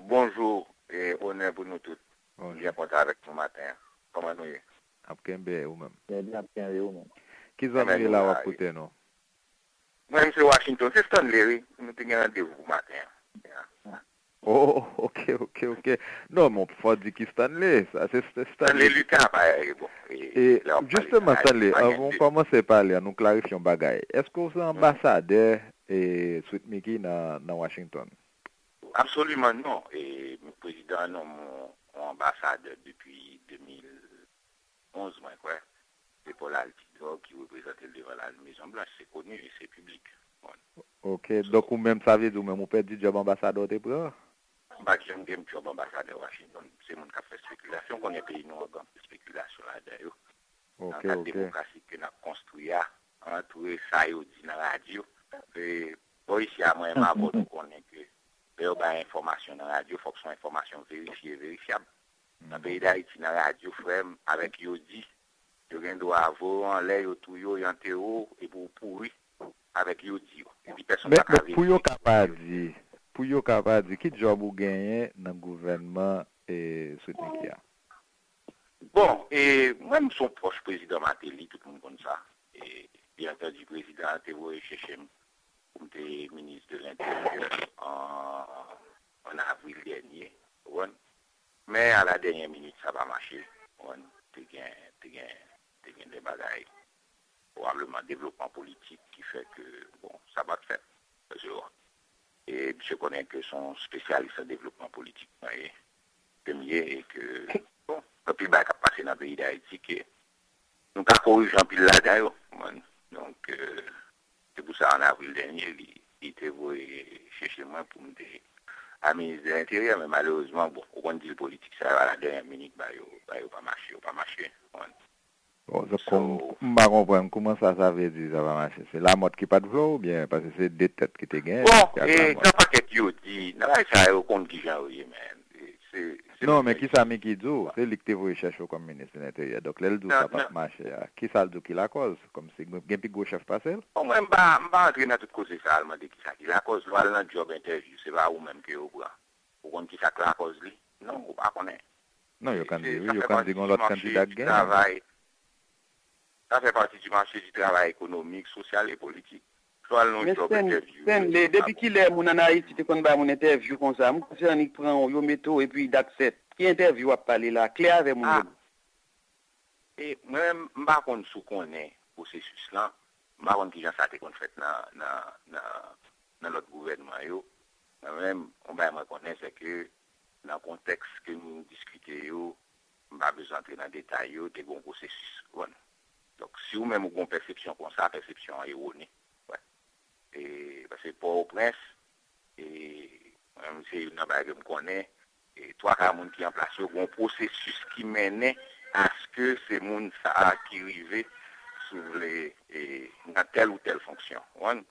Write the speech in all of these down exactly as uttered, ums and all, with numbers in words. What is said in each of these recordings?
Bonjou e onè pou nou tout. Byen kontan avèk nou maten an. Kòman nou ye? Ap kenbe ou menm? Byen, ap kenbe ou menm. Ki zòn ou ye la w ap koute nou? Mwen menm se Washington, se Stanley wi. Nou te gen randevou pou maten an. Oh, ok, ok, ok. Non, men fò di ki Stanley. Sa se Stanley Lucas, pa e bon. E jisteman, Stanley, anvan w kòmanse pale, an nou klarifye yon bagay. Èske w se anbasadè e Sweet Micky nan, nan Washington? Absoliman non. E prezidan an nonm yon anbasadè depi de mil onz, mwen kwè. Se Paul Altidor ki reprezante l devan la Mezon Blanch. Se koni e se piblik. Ok, donk ou menm, sa vle di ou menm ou pèdi djòb anbasadè w te pran? M pa t janm gen djòb anbasadè Washington. Se moun k ap fè espekilasyon. Konnen peyi nou an gen anpil espekilasyon ladan yo. Nan kad demokrasi ke n ap konstwi a, antre sa yo di nan radyo. E bò isi a, mwen menm avè w, nou konnen ke lè yo bay enfòmasyon nan radyo, fòk se yon enfòmasyon verifye e verifyab. Nan peyi Dayiti, nan radyo, frè m, avèk yo di, yo gen dwa voye w anlè, yo touye w, yo antere w, epi w pouri avèk yo di yo. Epi pèsonn pa ka verifye. Men pou yo ka pa di, pou yo ka pa di, ki djòb ou genyen nan gouvènman e Sweet Micky a? Bon, e mwen, m se yon pwòch prezidan Martelly, tout moun konn sa. E byen antandi, prezidan an te voye chèche m pou m te minis de lenteryè an, an avril dènye, ou konprann? Men a la dènyè minit, sa pa mache, ou konprann? Te gen, te gen, te gen de bagay, pwobableman devlopman politik ki fè ke, bon, sa pa t fèt. Paske, bon, e misye konnen ke se yon espesyalis an devlopman politik mwen ye, ke m ye, e ke, bon, anpil bagay k ap pase nan peyi Dayiti ke nou ka korije anpil ladan yo, ou konprann? Donk, e, se pou sa, an avril dènye, li, li te voye chèche mwen pou m te al minis de lenteryè, men malerezman, bon, ou konn dil politik sa yo, a la dènyè minit, ba yo, ba yo pa mache, yo pa mache, ou konprann? Bon, donk, m pa konprann, kòman sa, sa vle di sa pa mache? Se Lamòt ki pa t vle w oubyen, paske se de tèt ki te genyen? Bon, e, nan pakèt yo di, nan bagay sa yo konn kijan yo ye, men. Non, men kisa Micky di w? Se li ki te voye chèche w kòm minis de lenteryè. Donk, lè l di w sa p ap mache a, kisa l di w ki lakòz? Kòmsi gen pi gwo chèf pase l? Bon, mwen, m pa, m pa antre nan tout koze sa, al mande kisa ki lakòz. Lè w al nan djòb entèvyou, se pa ou menm ke yo pran. Ou konn kisa k lakòz li? Non, ou pa konnen. Non, yo konn di wi, yo konn di gen yon lòt kandida k genyen. Sa fè pati di mache di travay ekonomik, sosyal e politik. Swa l nan yon djòb entèvyou. Men Stanley, depi kilè moun ann Ayiti te konn bay moun entèvyou konsa? M kwè se annik pran w, yo mete w, epi dat fèt. Ki entèvyou w ap pale la? Klè avè moun yo. E mwen menm, m pa konn si w konnen pwosesis lan. M pa konn kijan sa te konn fèt nan, nan, nan, nan lòt gouvènman yo. Mwen menm, yon bagay mwen konnen, se ke nan kontèks ke nou diskite yo, m pa bezwen antre nan detay yo, te gen yon pwosesis, ou konprann. Donk, si ou menm ou gen yon pèsepsyon konsa, pèsepsyon an ewone. Wè. E, paske Pòtoprens, e, mwen menm se youn nan bagay ke m konnen, e, twa ka moun ki an plas yo, gen yon pwosesis ki mennen aske se moun sa a ki rive, si w vle, e, nan tèl ou tèl fonksyon. Ou konprann?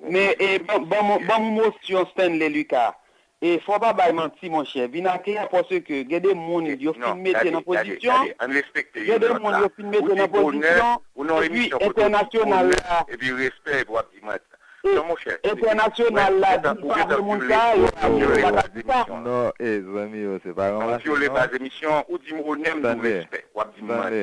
Men, e, ban, ban m, ban m yon mosyon, Stanley Lucas. E fò w pa bay manti, monchè. Vin aklè, paske gen de moun yo fin mete nan pozisyon. Gen de moun yo fin mete nan pozisyon, epi entènasyonal la. Epi respè, epi w ap di manti. Non, monchè. Entènasyonal la di pa vle moun sa yo. Non, e, zanmi yo, se pa yon manti, non. Ou vyole baz emisyon, ou di m onè, m di w respè. W ap di m manti.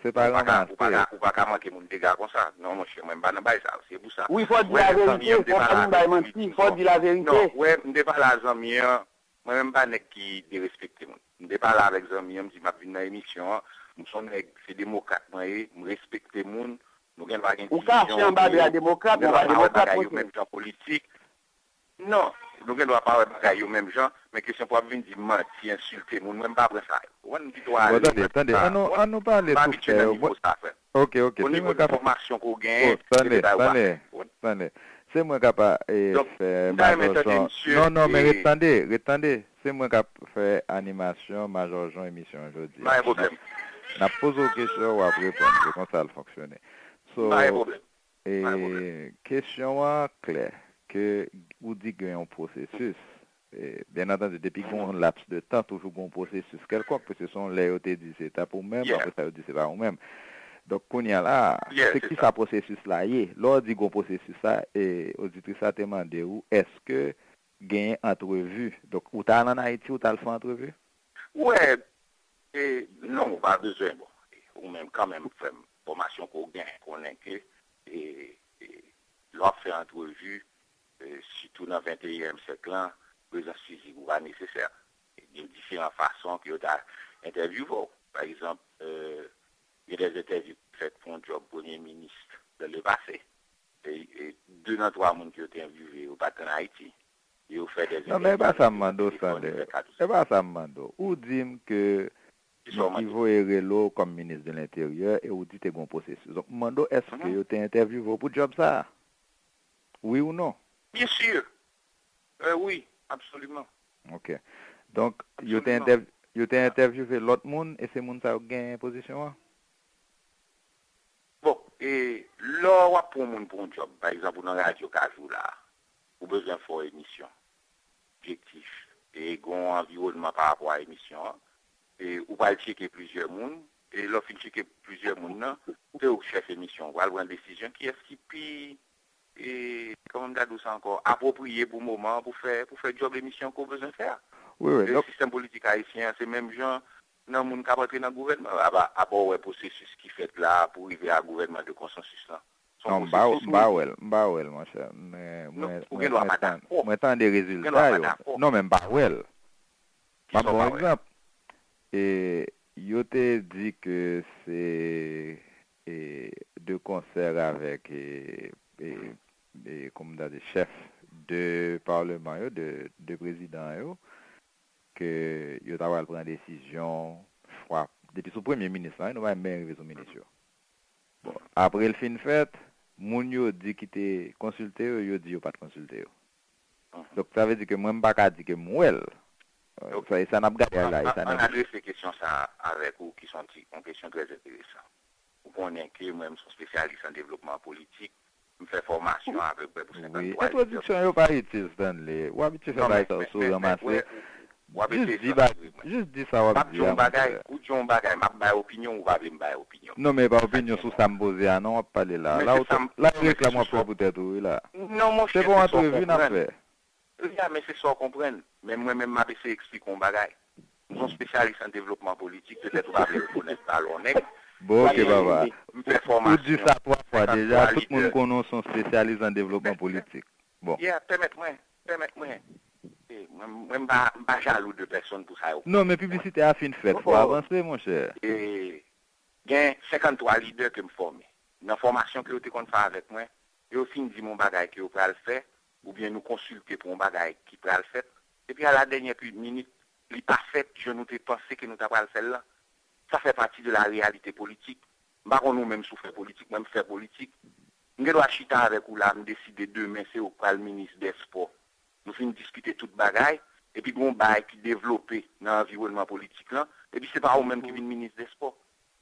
Se pa ranmase. Ou pa ka, ou pa ka manke moun dega konsa. Non, monchè, mwen m pa nan bagay sa yo. Se pou sa. Wi, fò di laverite, fò pa vin bay manti, fò di laverite. Non, wè, m te pale a zanmi an, mwen menm m pa nèg ki derespekte moun. M te pale avèk zanmi an, m di m ap vin nan emisyon an, m se yon nèg, se demokrat mwen ye, m respekte moun, nou gen dwa gen divizyon opinyon, nou gen dwa pa wè bagay yo menm jan politik. Non, nou gen dwa pa wè bagay yo menm jan, men kesyon pou w ap vin di m manti, ensilte moun, mwen m pa pran sa. Ou konprann, m pito ale. Bon, tande, tande, an nou, an nou pale tou fè. M pa abitye nan nivo sa, frè. Ok, ok, o nivo de fòmasyon ke w genyen, e de bagay ou pa fè. Tande, tande. Se mwen k ap, e, fè Majò Jan. Non, non, men ret tande, ret tande. Se mwen k ap fè animasyon Majò Jan emisyon an jodi a. Pa gen pwoblèm. N ap poze w kesyon, w ap reponn. Se konsa l fonksyone. So, e, kesyon an klè, ke ou di gen yon pwosesis. E, byen antandi, depi gen yon laps de tan, toujou gen yon pwosesis kèlkonk, paske se yon lè yo te di se t ap ou menm, apre sa yo di se pa ou menm. Donk, kounye a la, se kisa pwosesis la ye? Lè w di gen yon pwosesis la, e, oditris la te mande w, èske genyen antrevi. Donk, ou t al ann Ayiti, ou t al fè antrevi? Wè, e, non, ou pa bezwen, bon, ou menm kanmenm, frè m, fòmasyon ke w genyen, konnen ke e, e, lè w ap fè antrevi, e, sitou nan venteyenyèm syèk lan, prezans fizik ou pa nesesè. Gen diferan fason ke yo ta entèvyouve w. Pa egzanp, e, gen de entèvyou ki fèt pou yon djòb premye minis nan lepase. E, e, de nan twa moun ke yo te entèvyouve yo pa t ann Ayiti. Yo fè de entèvyou avèk yo nan telefòn, yo fè kat ou senk. E pa sa m mande w. Ou di m ke Niki voye rele w kòm minis de lenteryè e ou di te gen yon pwosesis. Donk, m mande w, èske yo te entèvyouve w pou djòb sa a? Wi ou non? Byen si. Wi, absoliman. Ok. Donk, yo te entèv, yo te entèvyouve lòt moun e se moun sa yo k genyen pozisyon an? Bon, e lè w ap pran yon moun pou yon djòb, pa egzanp, ou nan radyo Kajou la, ou bezwen fè yon emisyon, objektif, e gen yon anviwònman pa rapò a emisyon an, e ou pral tcheke plizyè moun, e lè w fin tcheke plizyè moun nan, se ou k chèf emisyon, ou pral pran desizyon kiyès ki pi, e, kòman m ta di w sa ankò, apwopriye pou moman an pou fè, pou fè djòb emisyon ke w bezwen fè a. Wi, wi. E sistèm politik ayisyen an, se menm jan nan moun k ap antre nan gouvènman. Apa, apa w wè pwosesis ki fèt la pou rive a gouvènman de konsansis lan. Se yon pwosesis, wi. Non, m pa wè l, m pa wè l, monchè. Mwen, mwen, mwen, mwen tande rezilta yo. Non, men m pa wè l. M ap ba w egzanp. E, yo te di ke se, e, de konsè avèk, e, e, e, kòman ta di, chèf de palman yo, de, de prezidan yo, ke yo ta pral pran desizyon, fwa, depi sou premye minis lan, wi, nou pa menm rive sou minis yo. Bon, apre l fin fèt, moun yo di ki te konsilte yo, yo di yo pa t konsilte yo. Donk, sa vle di ke mwen, m pa ka di ke m wè l. E sa, e sa n ap gade a la, e sa n ap. Ann adrese kesyon sa a avèk ou, ki se yon ti, yon kesyon trè enteresan. Ou konnen ke mwen, m se yon espesyalis an devlopman politik, m fè fòmasyon apepre pou senkanntwa lidè. Wi, entwodiksyon yo pa itil, Stanley. Ou abitye fè bagay sa yo sou ranmase. Jis di, jis di sa w ap di a, monchè. Ou di yon bagay, m ap bay opinyon, ou pa vle m bay opinyon. Non, men e pa opinyon sou sa m poze a non w ap pale la. La ou reklame w ap fè pou tèt ou, wi la. Non, monchè, se pa yon antrevi n ap fè. Ya, men se sa w konprann. Men mwen menm, m ap eseye eksplike w yon bagay. M se yon espesyalis an devlopman politik, petèt ou pa vle rekonèt sa, lè w nèg. Bon, ok, papa. M fè fòmasyon. Ou di sa twa fwa deja, tout moun konnen w se yon espesyalis an devlopman politik. Bon. Ya, pèmèt mwen, pèmèt mwen. E, mwen, mwen, m pa, m pa jalou de pèsonn pou sa yo. Non, men piblisite a fin fèt, fò w avanse, monchè. E, gen senkanntwa lidè ke m fòme. Nan fòmasyon ke yo te konn fè avèk mwen, yo fin di m yon bagay ke yo pral fè, oubyen nou konsilte pou yon bagay ki pral fèt, epi a la dènyè minit, li pa fèt jan nou te panse ke nou ta pral fè l lan. Sa fè pati de la reyalite politik. M pa konn ou menm si w fè politik, mwen m fè politik. M gen dwa chita avèk ou la, m deside demen se ou k pral minis dè spò. Nou fin diskite tout bagay, epi gen yon bagay ki devlope nan anviwònman politik lan, epi se pa ou menm ki vin minis dè spò.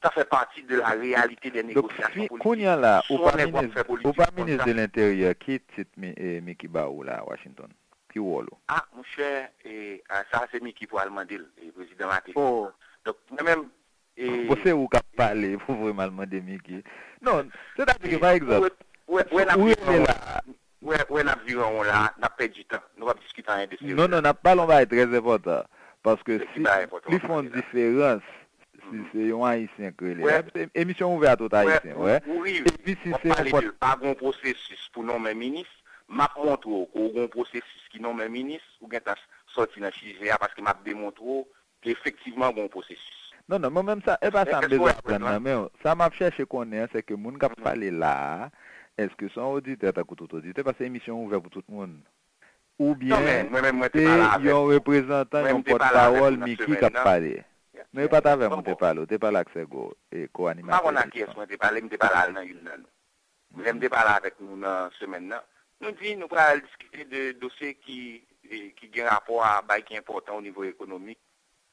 Sa fè pati de la reyalite dè negosyasyon politik. Donk, kounye a la, ou pa minis, ou pa minis de lenteryè, ki tit Micky ba ou la, Washington? Ki wòl ou? A, monchè, e, a, sa se Micky pou al mande l, e, prezidan Martelly. Donk, mwen menm, e. Bon, se ou k ap pale pou vrèman al mande Micky. Non, sètadi ke, pa egzanp, ou rele la. Wè, wè n ap vire an won la, n ap pèdi tan. Nou p ap diskite anyen de serye. Non, non, n ap pale yon bagay trè enpòtan. Paske si li fè yon diferans, si se yon Ayisyen k rele la, emisyon ouvè a tout Ayisyen, wè. Epi si se yon pòt. Pa gen yon pwosesis pou nonmen minis, m ap montre w ke w gen yon pwosesis ki nonmen minis, ou gentan sòti nan chije a, paske m ap demontre w ke efektivman gen yon pwosesis. Non, non, mwen menm sa, e pa sa m bezwen aprann nan men w. Sa m ap chèche konnen an, se ke moun k ap pale la a, èske se yon oditè tankou tout oditè, paske emisyon an ouvè pou tout moun? Oubyen se yon reprezantan, yon pòtpawòl Micky k ap pale? Non, e pa t avè m ou te pale, ou te pale ak Sègo, e ko-animatè emisyon an. M pa konn ak kiyès mwen te pale, m te pale al nan youn nan nou. Lè m te pale avèk nou nan semèn nan, nou di nou pral diskite de dosye ki, e, ki gen rapò a bagay ki enpòtan o nivo ekonomik,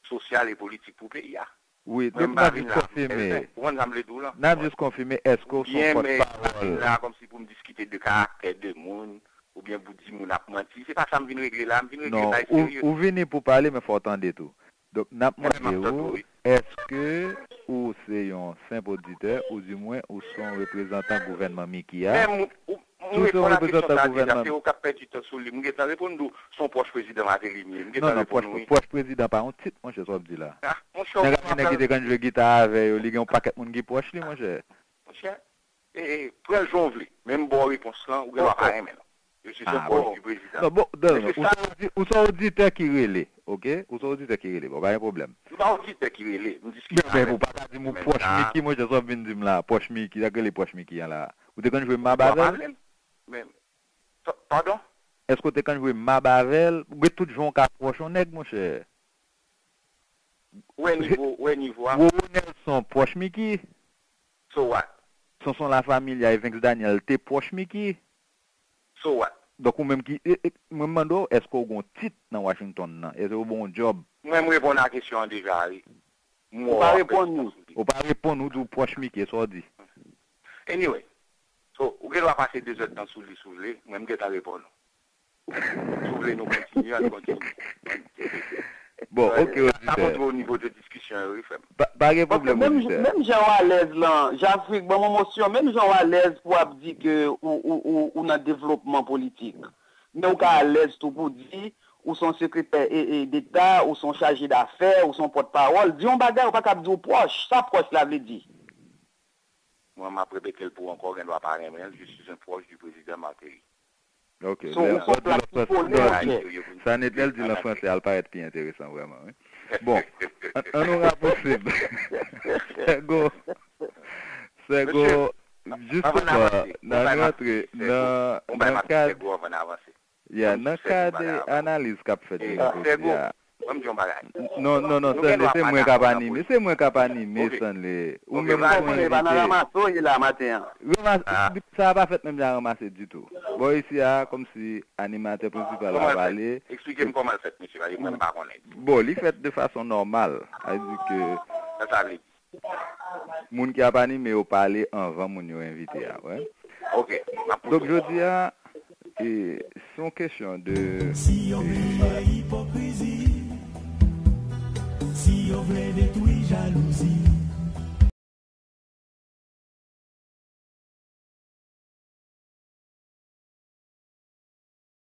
sosyal e politik pou peyi a. Wi, donk n ap jis konfime. Ou konprann sa m vle di w lan? N ap jis konfime èske w se yon pòtpawòl. Mwen pa vin la kòmsi pou m diskite de karaktè de moun, oubyen pou di moun ap manti. Se pa sa m vin regle la, m vin regle bagay serye. Non, ou vini pou pale, men fò w tande tou. Donk, n ap mande w, èske ou se yon senp oditè, oudimwen ou se yon reprezantan gouvènman Micky a? Ou se yon reprezantan gouvènman. Se ou k ap pèdi tan sou li. M gentan reponn ou, se yon pwòch prezidan Martelly m ye. M gentan reponn ou, wi. Non, non, pwòch prezidan pa yon tit, monchè, sa w ap di la. Nèg ak nèg ki te konn jwe gita avè yo, li gen yon pakèt moun ki pwòch li, monchè. Monchè, e, e, pran l jan w vle. Men m ba w repons lan, ou gen dwa pa renmen l. Je suis un proche du président. Non, bon, non, non, ou se yon odi-, ou se yon oditè ki rele, oke? Ou se yon oditè ki rele, bon, pa gen pwoblèm. M pa oditè ki rele, m diskite avè l. Men, men, ou pa ka di m ou pwòch Micky, monchè, sa w vin di m la, pwòch Micky, sa k rele pwòch Micky an la? Ou te konn jwe Mab avè l? Men, pa-, padon? Èske w te konn jwe Mab avè l? Ou gen tout jan w ka pwòch yon nèg, monchè. Wè nivo, wè nivo a. Roro Nelson pwòch Micky? So what? Sonson Lafamilia, Evens Daniel te pwòch Micky? So what? Donk ou menm ki, e, e, mwen mande w, èske w gen yon tit nan Washington nan? Èske yo ba w yon djòb? Mwen, m reponn a kesyon an deja, wi. Ou pa reponn nou. Ou pa reponn, ou di w pwòch Micky, sa w di? Anyway, so, ou gen dwa pase de zè tan sou li si w vle, mwen, m gentan reponn ou. Si w vle nou kontinye, ann kontinye. Bon, oke, oditè. Sa montre w nivo de diskisyon yo, wi, frè m. Pa, pa gen pwoblèm, oditè. Menm jan w alèz lan, Jafrik, ban m yon mosyon, menm jan w alèz pou w ap di ke ou, ou, ou, ou nan devlopman politik. Men ou ka alèz tou pou di, ou se yon sekretè e, e, deta, ou se yon chaje dafè, ou se yon pòtpawòl. Di yon bagay, ou pa kab di w pwòch. Sa pwòch la vle di? Mwen, m ap repete l pou w ankò, ou gen dwa pa renmen l, je suis un proche du président Martelly. Ok, lè, lè w di l an fransè, sa nèt, lè l di l an fransè, al parèt pi enteresan vrèman, wi. Bon, an, an nou rapousib. Sègo, Sègo, jisteman, nan rantre, nan, nan kad, ya, nan kad analiz k ap fèt jodi a. Ban m di yon bagay. Non, non, non, Stanley, se mwen k ap anime. Se mwen k ap anime, Stanley. Ou menm ou se yon envite. Ranmase, sa pa fèt menm jan ranmase ditou. Bon, isi a, kòmsi animatè prensipal la pale. Eksplike m kòman l fèt, mesye, paske mwen m pa konnen. Bon, li fèt de fason nòmal. Sa vle di ke moun ki ap anime yo pale anvan moun yo envite a, wè. Ok, m ap koute. Donk, jodi a, e, se yon kesyon de, si yo bliye ipokrizi, si yo vle detwi jalouzi,